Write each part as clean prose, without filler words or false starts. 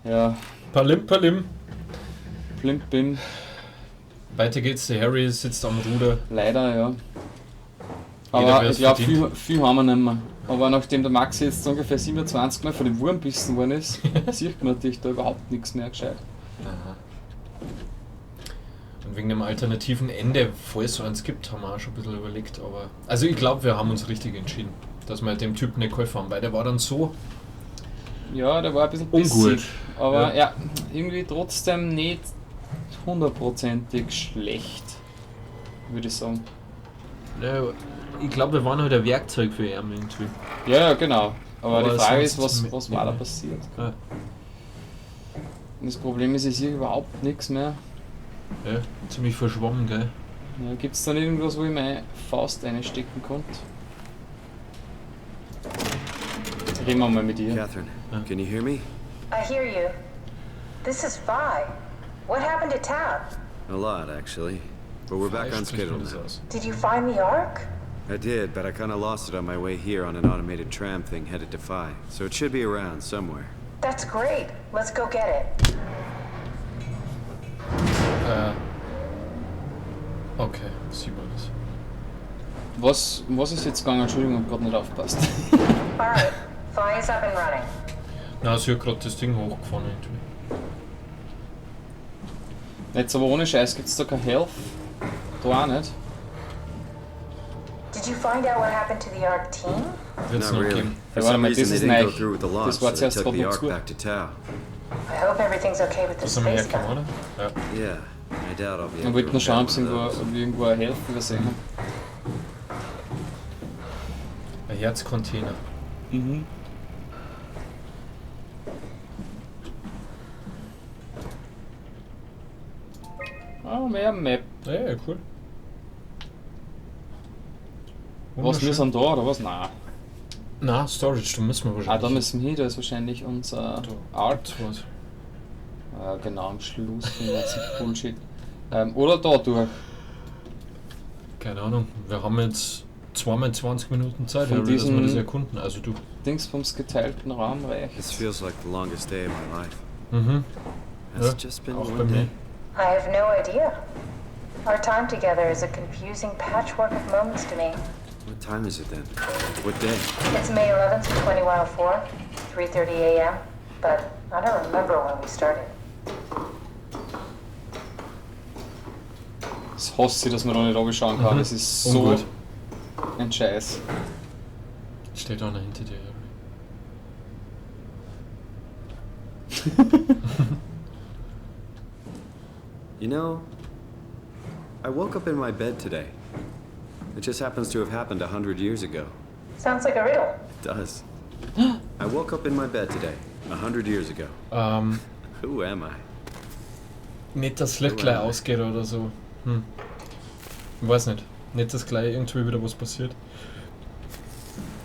Ja, Palim, palim. Plim bim. Weiter geht's, der Harry sitzt am Ruder. Leider, ja. Jeder Aber wär's ich glaube, verdient. viel, viel haben wir nicht mehr. Aber nachdem der Max jetzt ungefähr 27 Mal von dem Wurm bissen worden ist, sieht man natürlich da überhaupt nichts mehr gescheit. Aha. Und wegen dem alternativen Ende, falls es eins gibt, haben wir auch schon ein bisschen überlegt. Aber also ich glaube, wir haben uns richtig entschieden, dass wir dem Typen nicht geholfen haben, weil der war dann so Ja, der war ein bisschen Ungut. bissig. Aber Ja. ja, irgendwie trotzdem nicht hundertprozentig schlecht, würde ich sagen. Ja, ich glaube, wir waren halt ein Werkzeug für ihn irgendwie. Ja, ja, genau. Aber, Aber die Frage ist, sonst was, mit- was war da passiert? Ja. Und das Problem ist, ich sehe überhaupt nichts mehr. Ja, ziemlich verschwommen, gell? Ja, Gibt es dann irgendwas, wo ich meine Faust einstecken konnte? Reden wir mal mit ihr. Catherine, can you hear me? I hear you. This is Phi. What happened to Tau? A lot, actually. But we're back on Spricht schedule man das now. aus. Did you find the Ark? I did, but I kind of lost it on my way here on an automated tram thing headed to Phi, so it should be around somewhere. That's great. Let's go get it. Okay, sieht man das. Was ist jetzt gegangen? Entschuldigung, ich hab gerade nicht aufgepasst. All right. Phi is up and running. Na, sie hat gerade das Ding hochgefahren irgendwie. Jetzt aber ohne Scheiß, gibt's da kein Health? Da auch nicht. Did you find out what happened to the Ark team? Wird's Not noch really. geben. For Ja, warte some mal, reason, das they ist didn't go neu. through with the launch, Das war so they zuerst took grad the noch Ark zu. back to Tau. I hope everything's okay with the Da sind wir space hergekommen, gun. oder? Ja. Yeah, I doubt I'll be Ich able wollte to nur schauen, repair ob's one of irgendwo, those. ob wir irgendwo ein Health übersehen haben. Ein Herzcontainer. Mhm. Oh, mehr Map. Ja, ja, cool. Was, wir sind da oder was? Nein. Na, Storage, da müssen wir Ah, wahrscheinlich. da müssen wir hin, da ist wahrscheinlich unser Da. Art. Was? Ah, genau, am Schluss von dem ganzen Bullshit. Oder da durch. Keine Ahnung. Wir haben jetzt zweimal 20 Minuten Zeit, Von Harry, dass wir diesem- das erkunden. Also du. Dingsbums geteilten Raum reicht. This feels like the longest day of my life. Mhm. Has Ja, it just been auch one bei mir. day? I have no idea. Our time together is a confusing patchwork of moments to me. What time is it then? What day? It's May 11th, 2104, 3:30 a.m., but I don't remember when we started. Das hasse ich, dass man da nicht runterschauen kann. Mhm. Das ist so Ungut. ein Scheiß. Steht einer hinter dir, Harry. You know, I woke up in my bed today. It just happens to have happened 100 years ago. Sounds like a riddle. It does. I woke up in my bed today, 100 years ago. Who am I? Nicht, dass das Licht gleich ausgeht oder so. Ich weiß nicht. Nicht, dass gleich irgendwie wieder was passiert.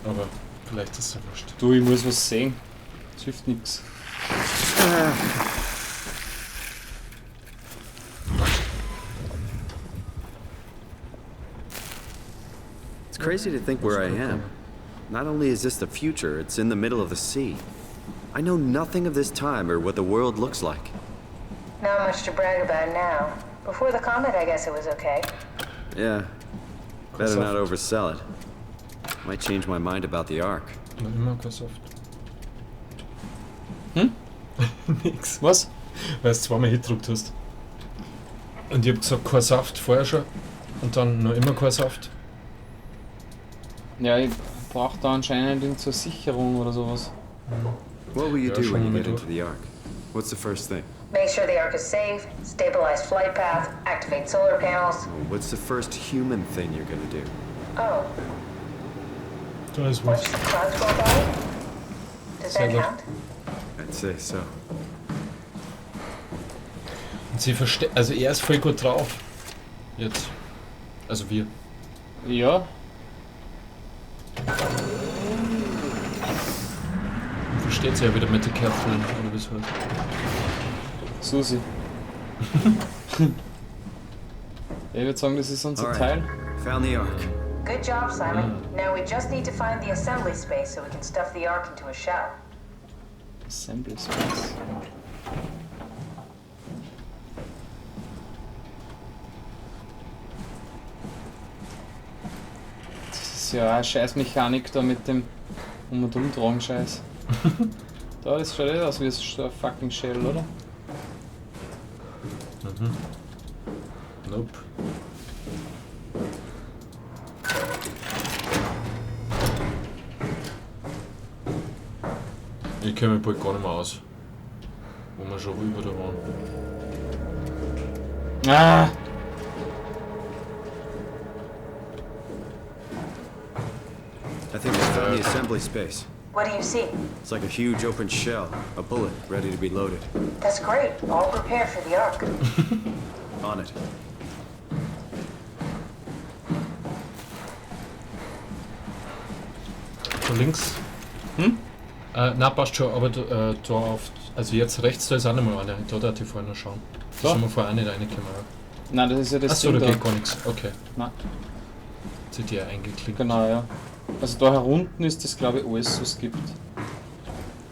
Aber vielleicht ist es ja wurscht. Du, ich muss was sehen. Es hilft nix. It's crazy to think where I am. Not only is this the future, it's in the middle of the sea. I know nothing of this time or what the world looks like. Not much to brag about now. Before the comet, I guess it was okay. Yeah. Better not Soft. oversell it. Might change my mind about the Ark. Noch immer kein Saft. Hm? Nix. Was? Weil du zweimal hingedruckt hast. Und ich hab gesagt, kein Saft vorher schon. Und dann noch immer kein Saft. Ja, ich brauche da anscheinend irgend so Sicherung oder sowas. What will you Ja, do schauen when wir you mal get into durch. the Ark? What's the first thing? Make sure the Ark is safe, stabilize flight path, activate solar panels. What's the first human thing you're gonna do? Oh, Da ist was. watch the clouds roll by? Does Sehr that gut. count? I'd say so. Und sie versteht. Also er ist voll gut drauf. Jetzt. Also wir. Ja, Und versteht sie ja wieder mit der Catherine oder wie es heißt. Susi. Ja, ich würde sagen, das ist unser Alright. Teil. Found the Ark. Good job, Simon. Now we just need to find the assembly space so we can stuff the Ark into a shell. Assembly Space. Das ist ja eine Scheißmechanik da mit dem Um- und Umtragen-Scheiß. Da, das schaut eh aus wie so ein fucking Shell, oder? Mhm. Nope. Ich kenne mich bald gar nicht mehr aus. Wo wir schon rüber da waren. Ah! I think I found the assembly space. What do you see? It's like a huge open shell, a bullet ready to be loaded. That's great. All prepared for the Ark. On it. Da links. Hm? Na, passt schon, aber da, da auf. Also jetzt rechts, da ist auch noch mal eine. Da darf ich vorher noch schauen. Da Da? sind wir vorher auch nicht reingekommen. Nein, das ist ja das Achso, da Ding geht gar nichts. Okay. Nein. Hat sich die eingeklickt. Genau, ja. Also da herunten ist das, glaube ich, alles, was es gibt.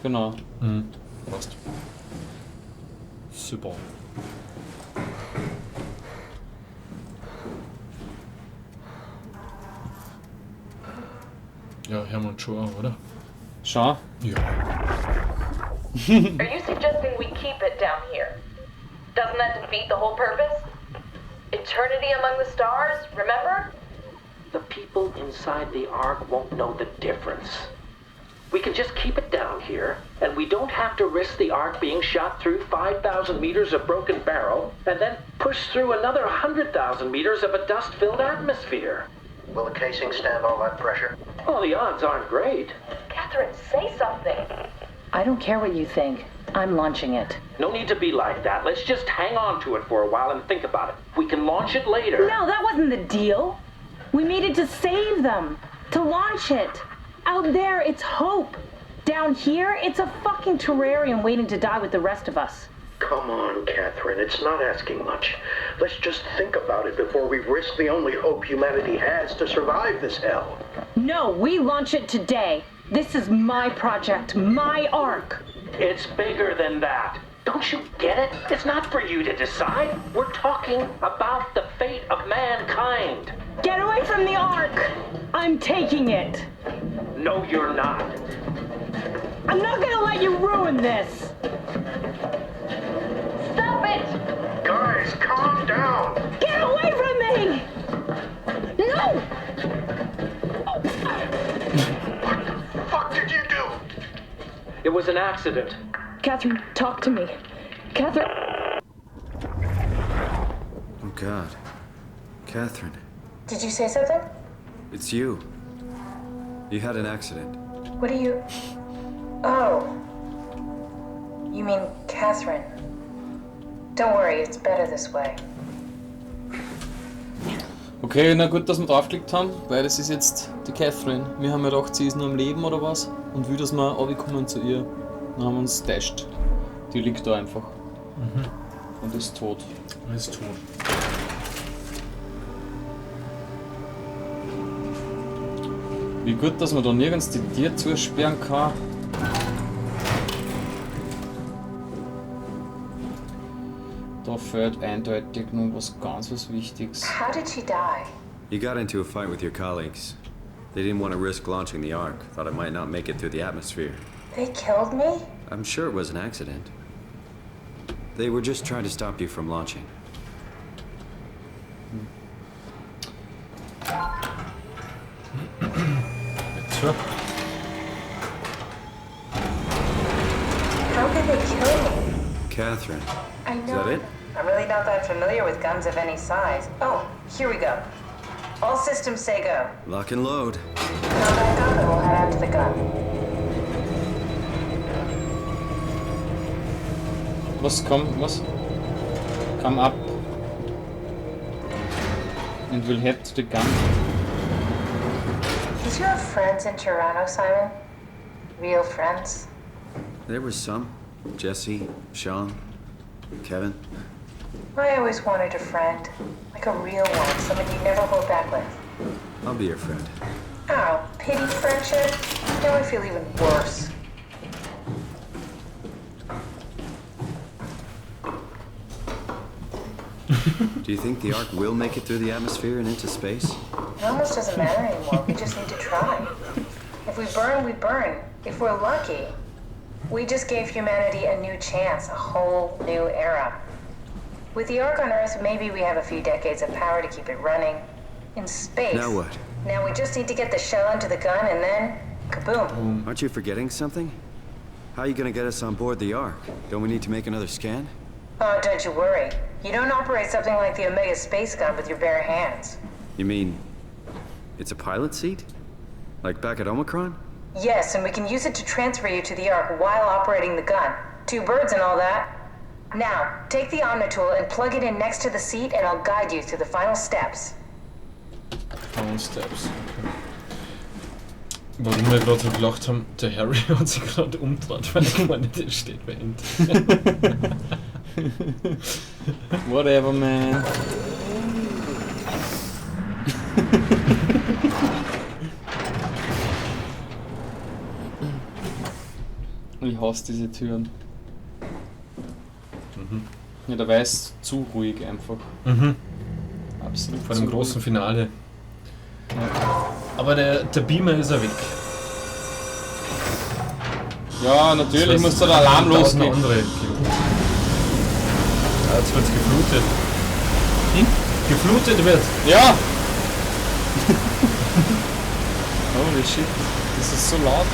Genau. Mhm. Passt. Super. Ja, hören wir uns schon an, oder? Schau. Ja. Are you suggesting we keep it down here? Doesn't that defeat the whole purpose? Eternity among the stars, remember? The people inside the Ark won't know the difference. We can just keep it down here, and we don't have to risk the Ark being shot through 5,000 meters of broken barrel and then pushed through another 100,000 meters of a dust filled atmosphere. Will the casing stand all that pressure? Well, the odds aren't great. Catherine, say something. I don't care what you think. I'm launching it. No need to be like that. Let's just hang on to it for a while and think about it. We can launch it later. No, that wasn't the deal. We made it to save them, to launch it. Out there, it's hope. Down here, it's a fucking terrarium waiting to die with the rest of us. Come on, Catherine. It's not asking much. Let's just think about it before we risk the only hope humanity has to survive this hell. No, we launch it today. This is my project, my Ark. It's bigger than that. Don't you get it? It's not for you to decide. We're talking about the fate of mankind. Get away from the Ark! I'm taking it. No, you're not. I'm not gonna let you ruin this. Stop it! Guys, calm down. Get away from me! No! What the fuck did you do? It was an accident. Catherine, talk to me. Catherine. Oh, God. Catherine, Did you say something? it's you. You had an accident. What are you. Oh. You mean Catherine. Don't worry, it's better this way. Okay, na gut, dass wir draufgeklickt haben, weil das ist jetzt die Catherine. Wir haben ja gedacht, sie ist nur am Leben oder was und will, dass wir runterkommen zu ihr. Dann haben wir uns dasht. Die liegt da einfach. Und ist tot. Ist tot. Wie gut, dass man da nirgends die Tür zusperren kann. Da fehlt eindeutig nun was ganz was Wichtiges. How did she die? You got into a fight with your colleagues. They didn't want to risk launching the Ark, thought it might not make it through the atmosphere. They killed me? I'm sure it was an accident. They were just trying to stop you from launching. Jetzt hör. How could they kill me? Catherine. I know. Is that it? I'm really not that familiar with guns of any size. Oh, here we go. All systems say go. Lock and load. Come back up and we'll head out to the gun. Was kommt, was? Come up. And we'll head to the gun. Did you have friends in Toronto, Simon? Real friends? There was some. Jesse, Sean, Kevin. I always wanted a friend. Like a real one, someone you'd never hold back with. I'll be your friend. Oh, pity friendship? Now I feel even worse. Do you think the Ark will make it through the atmosphere and into space? It almost doesn't matter anymore. We just need to try. If we burn, we burn. If we're lucky, we just gave humanity a new chance, a whole new era. With the Ark on Earth, maybe we have a few decades of power to keep it running. In space. Now what? Now we just need to get the shell into the gun and then kaboom. Aren't you forgetting something? How are you gonna get us on board the Ark? Don't we need to make another scan? Oh, don't you worry. You don't operate something like the Omega Space Gun with your bare hands. You mean it's a pilot seat? Like back at Omicron? Yes, and we can use it to transfer you to the Ark while operating the gun. Two birds and all that. Now, take the Omnitool and plug it in next to the seat, and I'll guide you through the final steps. Final Steps. Okay. Warum wir gerade so gelacht haben, der Harry hat sich gerade umgedreht, weil er gemeint hat, er steht bei ihm. Whatever, man. Ich hasse diese Türen. Ja, da war es zu ruhig einfach. Absolut. Vor dem zu großen ruhig. Finale. Aber der Beamer ist ja weg. Ja, natürlich Das heißt, muss da der Alarm tausend losgehen. andere geben. Ja, jetzt wird's geflutet. Hm? Geflutet wird. Ja! Holy shit, das ist so laut.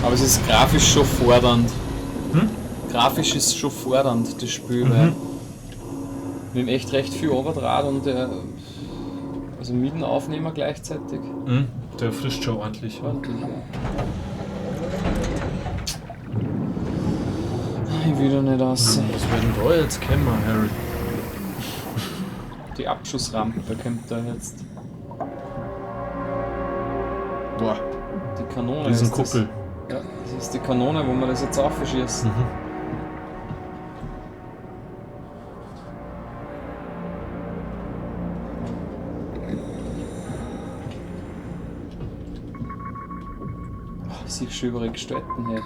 Aber es ist grafisch schon fordernd. Hm? Grafisch ist schon fordernd, das Spiel, weil wir haben echt recht viel Overdraht und also mit dem Aufnehmer gleichzeitig. Mhm. Der frisst schon ordentlich. Ordentlich, ja. Ich will da nicht raus. Was wird denn da jetzt kommen, Harry? Die Abschussrampe kommt da jetzt. Boah, Die Kanone ist das. Riesenkuppel. Ja, das ist die Kanone, wo wir das jetzt aufschießen. Oh, ich sehe schon überall Gestalten her.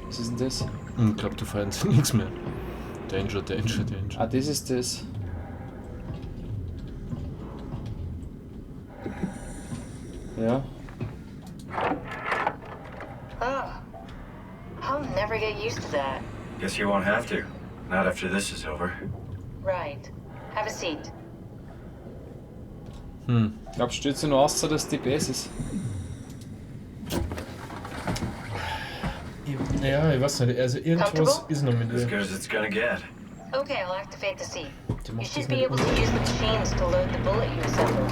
Was ist denn das? Ich glaube, du findest nichts mehr. Danger, Danger, Danger. Ah, das ist das. Ja. Oh, I'll never get used to that. Guess you won't have to. Not after this is over. Right. Have a seat. Ich glaube, stellt sich nur aus, dass die Base ist. Ja, ich weiß nicht. Also irgendwas Comfortable? ist noch mit As ihr. good as it's gonna get. Okay, I'll activate the seat. Die You macht should das be nicht able to use the machines to load the bullet you assembled.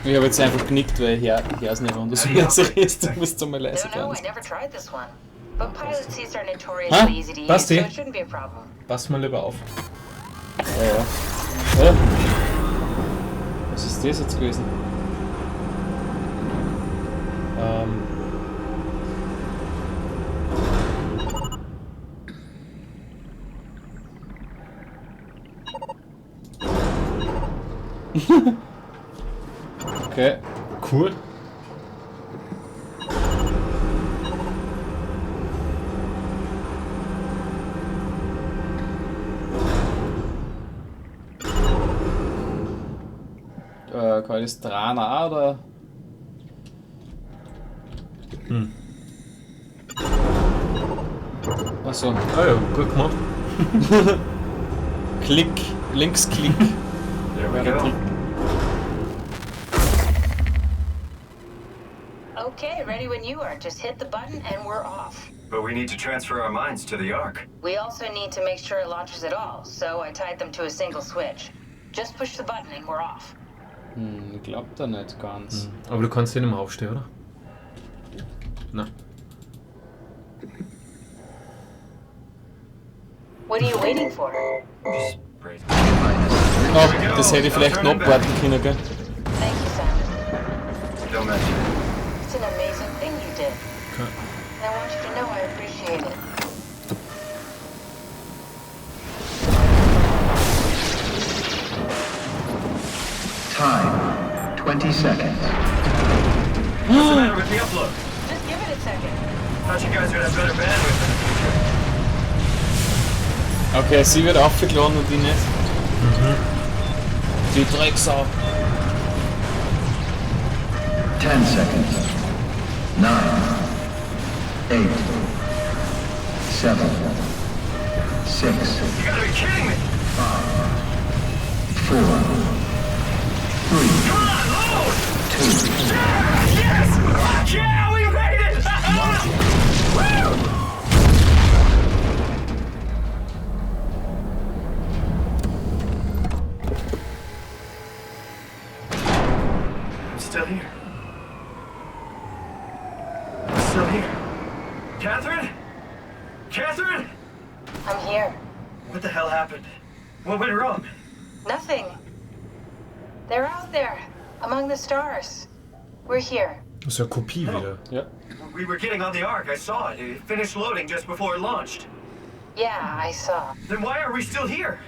Ich habe jetzt einfach genickt, weil ich hör's nicht und das wäre ist. Du musst einmal leise Don't know, I werden. never tried this one. But pilot seats are Huh? notoriously easy to use, Basti? so it shouldn't be a problem. Pass mal lieber auf. Ja, ja. Ja. Was ist das jetzt gewesen? Okay. Cool. Kann ich das dran auch, oder? Hm. Achso. Ah ja, gut gemacht. Klick. Linksklick. There we Wäre der go. Trick. Okay, ready when you are. Just hit the button and we're off. But we need to transfer our minds to the Ark. We also need to make sure it launches at all, so I tied them to a single switch. Just push the button and we're off. Ich glaub da nicht ganz. Aber du kannst eh nicht mehr aufstehen, oder? Na. What are you waiting for? Just brace. Oh, das hätte ich vielleicht noch abwarten können, gell? Thank you, Simon. Don't mention it. It's an amazing thing you did. Okay. And I want you to know I appreciate it. Time 20 seconds. What's the matter with the upload? Just give it a second. Thought you guys would have better bandwidth in the future. Okay, sie wird aufgeladen und ich nicht. Die Drecksau. 10 seconds. 9, 8, 7, 6, You gotta be kidding me! 4, 3, Come on, load! 2, Yes! Fuck yeah, we made it! Woo! I'm still here. I'm still here. Catherine? Catherine? I'm here. What the hell happened? What went wrong? Nothing. They're out there, among the stars. We're here. Das ist ja Kopie wieder. Ja. We were getting on the Ark. I saw it. It finished loading just before it launched. Yeah, I saw. Then why are we still here?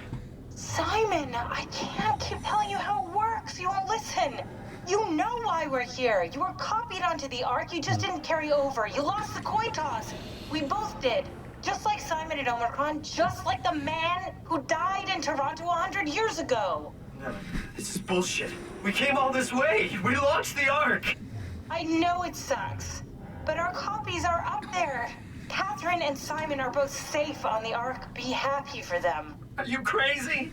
Simon, I can't keep telling you how it works. You won't listen. You know why we're here. You were copied onto the Ark. You just didn't carry over. You lost the coin toss. We both did. Just like Simon at Omicron, just like the man who died in Toronto 100 years ago. No, this is bullshit. We came all this way. We launched the Ark. I know it sucks, but our copies are up there. Catherine and Simon are both safe on the Ark. Be happy for them. Are you crazy?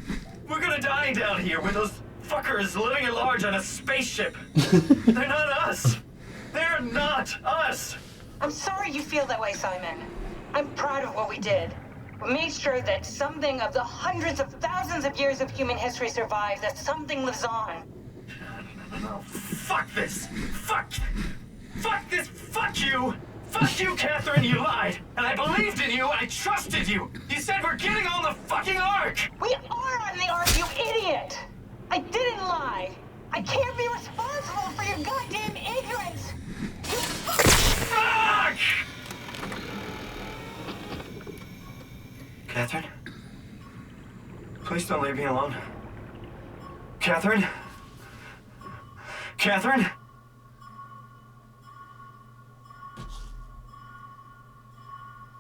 We're gonna die down here with those fuckers living at large on a spaceship. They're not us. They're not us. I'm sorry you feel that way, Simon. I'm proud of what we did. We made sure that something of the hundreds of thousands of years of human history survives, that something lives on. No, fuck this. Fuck. Fuck this. Fuck you. Fuck you, Catherine. You lied. And I believed in you. I trusted you. You said we're getting on the fucking Ark. We are on the Ark, you idiot! I didn't lie! I can't be responsible for your goddamn ignorance! You Fuck! Catherine? Please don't leave me alone. Catherine? Catherine?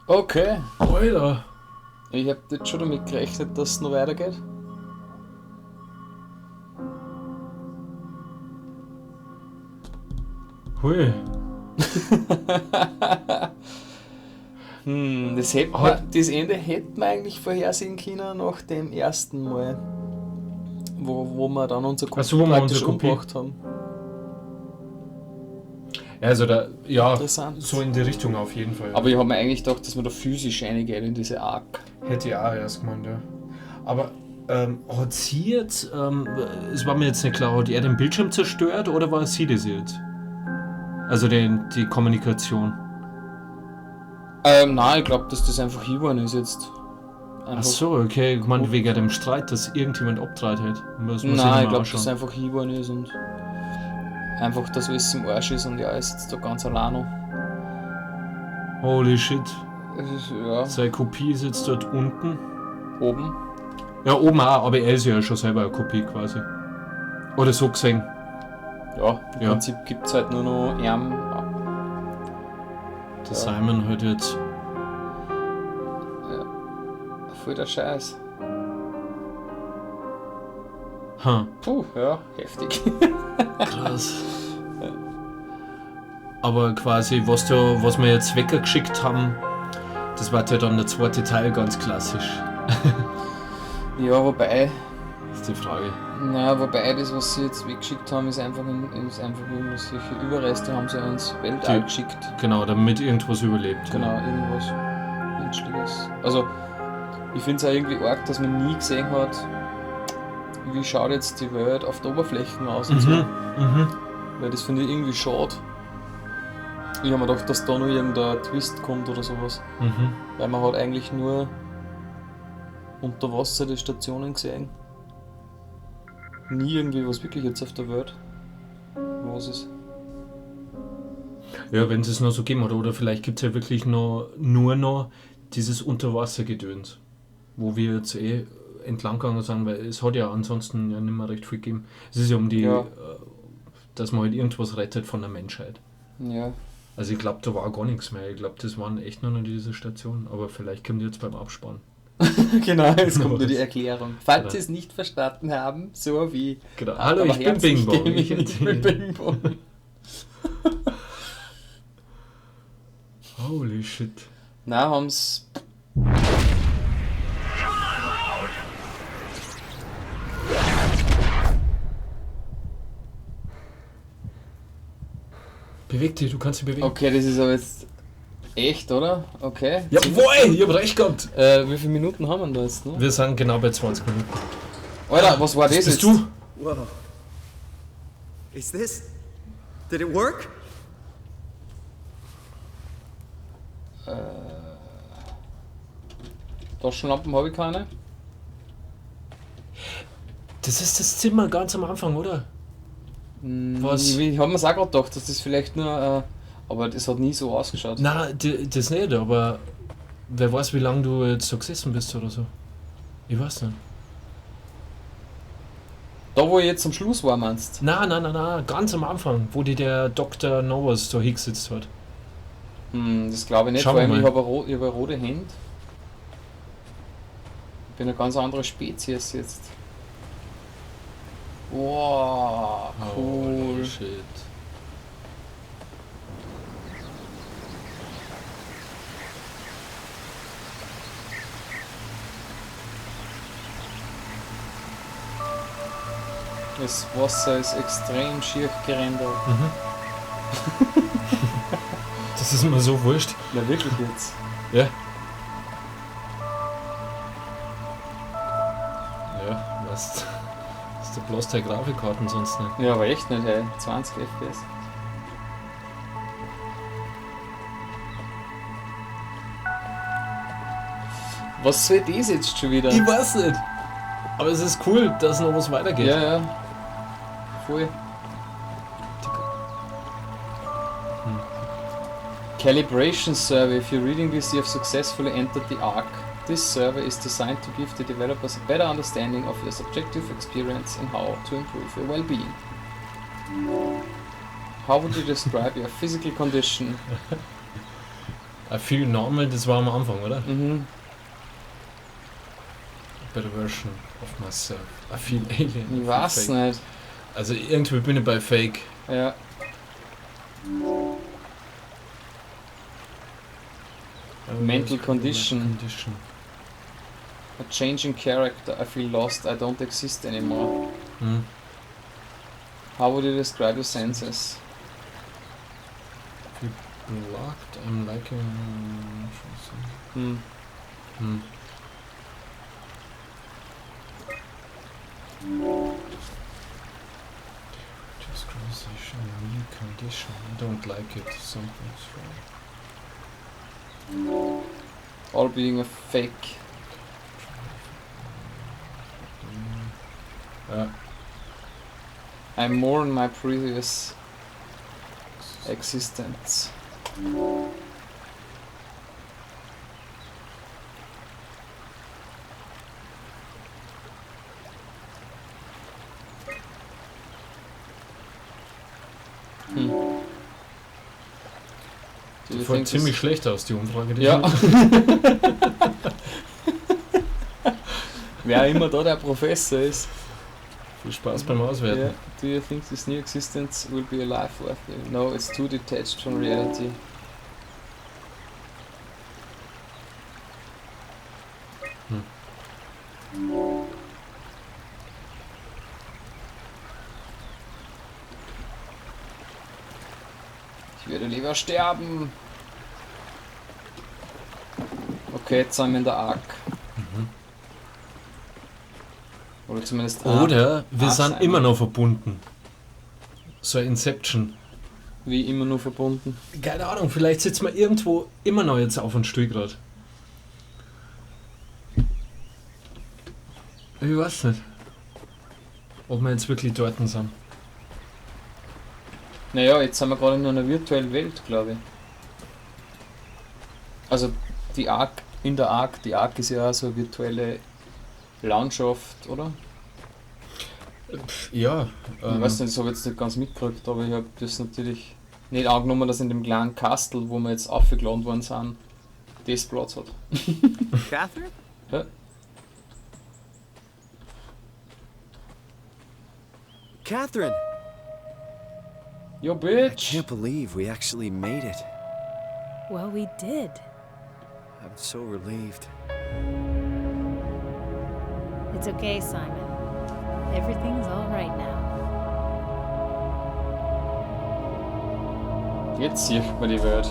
Okay. Alter. Ich hab jetzt schon damit gerechnet, dass es noch weitergeht. Hui. Das, hätte man, das Ende hätte man eigentlich vorhersehen können nach dem ersten Mal, wo wir dann unser Ach so, wo wir praktisch unsere Kopie- umgebracht haben. Ja, also da, ja, Interessant. so in die Richtung auf jeden Fall. Aber ich habe mir eigentlich gedacht, dass man da physisch reingeht in diese Ark. Hätte ich auch erst gemeint, ja. Aber hat sie jetzt, es war mir jetzt nicht klar, hat er den Bildschirm zerstört oder war sie das jetzt? Also die Kommunikation. Nein, ich glaube, dass das einfach hingeworfen ist jetzt. Einfach. Ach so, okay. Ich meine, wegen dem Streit, dass irgendjemand abgedreht hat. Muss man sich Nein, noch ich mal glaube, dass anschauen. es einfach hingeworfen ist und einfach, dass alles im Arsch ist und ja, ist jetzt da ganz alleine. Holy shit. Es ist, ja, Seine Kopie ist jetzt dort unten. oben. Ja, oben auch, aber er ist ja schon selber eine Kopie quasi. Oder so gesehen. Ja, im Ja. Prinzip gibt es halt nur noch ihn. Der Simon hat jetzt. Voll der Scheiß. Ha. Puh, ja, heftig. Krass. Aber quasi, was wir jetzt weggeschickt haben, das war ja dann der zweite Teil ganz klassisch. Ja, wobei. Ist die Frage. Na, wobei das, was sie jetzt weggeschickt haben, ist einfach, immer solche Überreste haben sie ins Weltall geschickt. Genau, damit irgendwas überlebt. Genau, irgendwas Menschliches. Also, ich find's auch irgendwie arg, dass man nie gesehen hat, wie schaut jetzt die Welt auf der Oberfläche aus und so. Weil das finde ich irgendwie schade. Ich hab mir gedacht, dass da noch irgendein Twist kommt oder sowas. Weil man hat eigentlich nur unter Wasser die Stationen gesehen. Nie irgendwie was wirklich jetzt auf der Welt los ist. Ja, wenn es es noch so gegeben hat. Oder vielleicht gibt's ja wirklich nur noch dieses Unterwassergedöns, wo wir jetzt eh entlang gegangen sind, weil es hat ja ansonsten ja nicht mehr recht viel gegeben. Es ist ja um die Dass man halt irgendwas rettet von der Menschheit. Ja. Also ich glaube, da war gar nichts mehr. Ich glaube, das waren echt nur noch diese Stationen. Aber vielleicht kommt jetzt beim Abspann. Genau, jetzt kommt nur die Erklärung. Falls Sie es nicht verstanden haben, so wie. Genau. Hallo, ich bin Bing Bong. Ich bin Bing Bong. Holy shit. Na, haben's. Beweg dich, du kannst dich bewegen. Okay, das ist aber jetzt echt, oder? Okay. Jawohl, ich hab recht gehabt. Wie viele Minuten haben wir da jetzt noch? Wir sind genau bei 20 Minuten. Alter, was war das, Das bist jetzt? du? Whoa. Is this. Did it work? Taschenlampen habe ich keine. Das ist das Zimmer ganz am Anfang, oder? Was? Ich habe mir's auch gerade gedacht, dass das vielleicht nur. Aber das hat nie so ausgeschaut. Nein, das nicht, aber wer weiß, wie lange du jetzt so gesessen bist oder so. Ich weiß nicht. Da, wo ich jetzt am Schluss war, meinst du? Nein, nein, nein, nein, ganz am Anfang, wo die der Dr. Novas da hingesetzt hat. Hm, das glaube ich nicht, Schauen vor wir allem mal. ich habe eine, ich hab eine rote Hand. Ich bin eine ganz andere Spezies jetzt. Wow, cool. Holy shit. Das Wasser ist extrem schier gerendert. Das ist mir so wurscht. Na wirklich jetzt. Ja. Ja, was? Das ist der bloß der Grafikkarten sonst nicht. Ja, aber echt nicht, ey. 20 FPS. Was soll das jetzt schon wieder? Ich weiß nicht. Aber es ist cool, dass noch was weitergeht. Ja, ja. Voll. Calibration Survey. If you're reading this, you have successfully entered the Ark. This survey is designed to give the developers a better understanding of your subjective experience and how to improve your well-being. How would you describe your physical condition? I feel normal, das war am Anfang, oder? Mhm. A better version of myself. I feel alien. I Ich feel weiß fake. nicht. Also irgendwie bin ich bei Fake. Ja. Mental condition. Condition. A change in character. I feel lost. I don't exist anymore. Hm. How would you describe your senses? Feel blocked. I'm liking. Hm. Hm. Discrimination, new condition. I don't like it. Something's wrong. All being a fake. Ja. I mourn my previous existence. Hm. Do Die you fällt think this- ziemlich schlecht aus, die Umfrage. Die Ja. Wer immer da der Professor ist. Viel Spaß beim Auswerten. Yeah. Do you think this new existence will be a life worth living? No, it's too detached from reality. Hm. Ich würde lieber sterben. Okay, jetzt sind wir in der Ark. Oder zumindest Oder wir Ah, sind Simon. immer noch verbunden. So ein Inception. Wie immer nur verbunden. Keine Ahnung, vielleicht sitzen wir irgendwo immer noch jetzt auf dem Stuhl gerade. Ich weiß nicht. Ob wir jetzt wirklich dort sind. Naja, jetzt sind wir gerade in einer virtuellen Welt, glaube ich. Also die Ark, in der Ark, die Ark ist ja auch so eine virtuelle Landschaft, oder? Ja. Ich weiß nicht, das habe ich jetzt nicht ganz mitgekriegt, aber ich habe das natürlich nicht angenommen, dass in dem kleinen Kastel, wo wir jetzt aufgeladen worden sind, das Platz hat. Catherine? Ja. Catherine! Yo, I bitch! can't believe we actually made it. Well, we did. I'm so relieved. It's okay, Simon. Everything's all right now. Jetzt sieht man die Welt.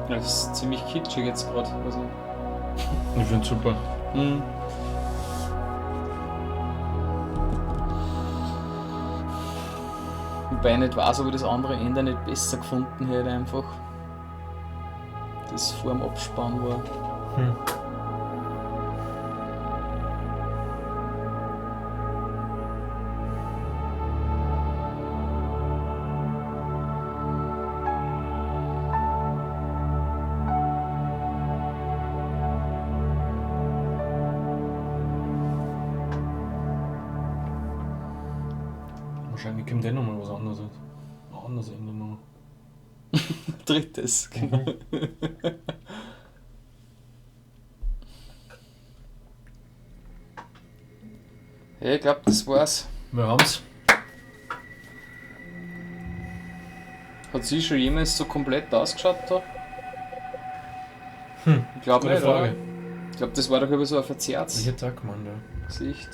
Das ist ziemlich kitschig jetzt gerade. Also. Ich find's super. Mhm. Wobei ich nicht weiß, ob ich das andere Ende nicht besser gefunden hätte, einfach. Das vor dem Abspann war. Hm. Wahrscheinlich kommt eh nochmal was anderes. Ein anderes Ende noch. Drittes, genau. Hey, ich glaube, das war's. Wir haben's. Hat sie schon jemals so komplett ausgeschaut da? Hm, Ich glaube gute nicht, Frage. oder? Ich glaube, das war doch über so ein verzerrtes Ich hätte auch gemeint, ja. Gesicht.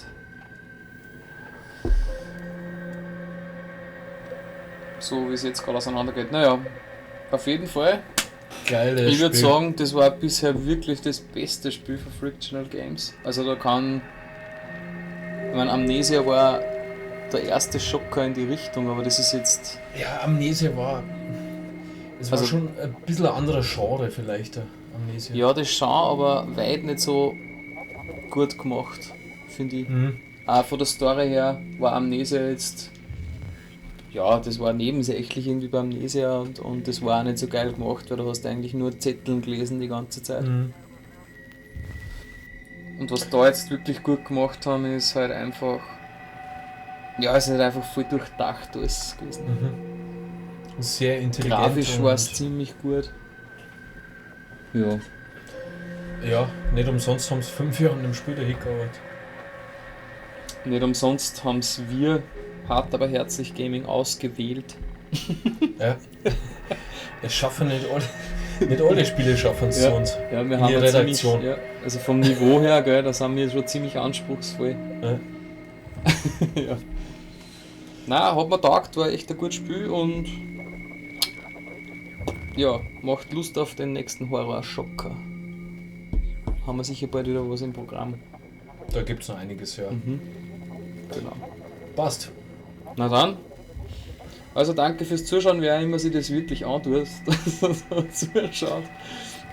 So wie es jetzt gerade auseinandergeht. Naja, auf jeden Fall. Geiles Ich würde Spiel. sagen, das war bisher wirklich das beste Spiel für Frictional Games. Also da kann. Ich meine, Amnesia war der erste Schocker in die Richtung, aber das ist jetzt. Ja, Amnesia war. Es war Also- schon ein bisschen ein anderer Genre vielleicht, Amnesia. Ja, das schon, aber weit nicht so gut gemacht, finde ich. Mhm. Auch von der Story her war Amnesia jetzt. Ja, das war nebensächlich irgendwie bei Amnesia und das war auch nicht so geil gemacht, weil du hast eigentlich nur Zetteln gelesen die ganze Zeit. Mhm. Und was da jetzt wirklich gut gemacht haben, ist halt einfach. Ja, es ist halt einfach voll durchdacht alles gewesen. Mhm. Sehr intelligent. Grafisch und- war es ziemlich gut. Ja. Ja, nicht umsonst haben sie 5 Jahre an dem Spiel dahin gearbeitet. Nicht umsonst haben es wir hart aber herzlich Gaming ausgewählt. Ja. Es schaffen nicht alle, nicht alle Spiele schaffen es Ja. zu uns. Ja, wir In haben die ja ziemlich, Redaktion. ja, also vom Niveau her, gell, da sind wir schon ziemlich anspruchsvoll. Ja. Ja. Na, hat mir taugt, war echt ein gutes Spiel und ja, macht Lust auf den nächsten Horror-Schocker. Haben wir sicher bald wieder was im Programm. Da gibt es noch einiges, ja. Mhm. Genau. Passt. Na dann. Also danke fürs Zuschauen, wer immer sich das wirklich antut, dass er zuschaut.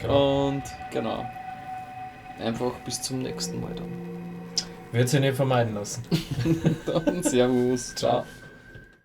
Genau. Und genau. Einfach bis zum nächsten Mal dann. Wird sich nicht vermeiden lassen. Dann Servus. Ciao. Ciao.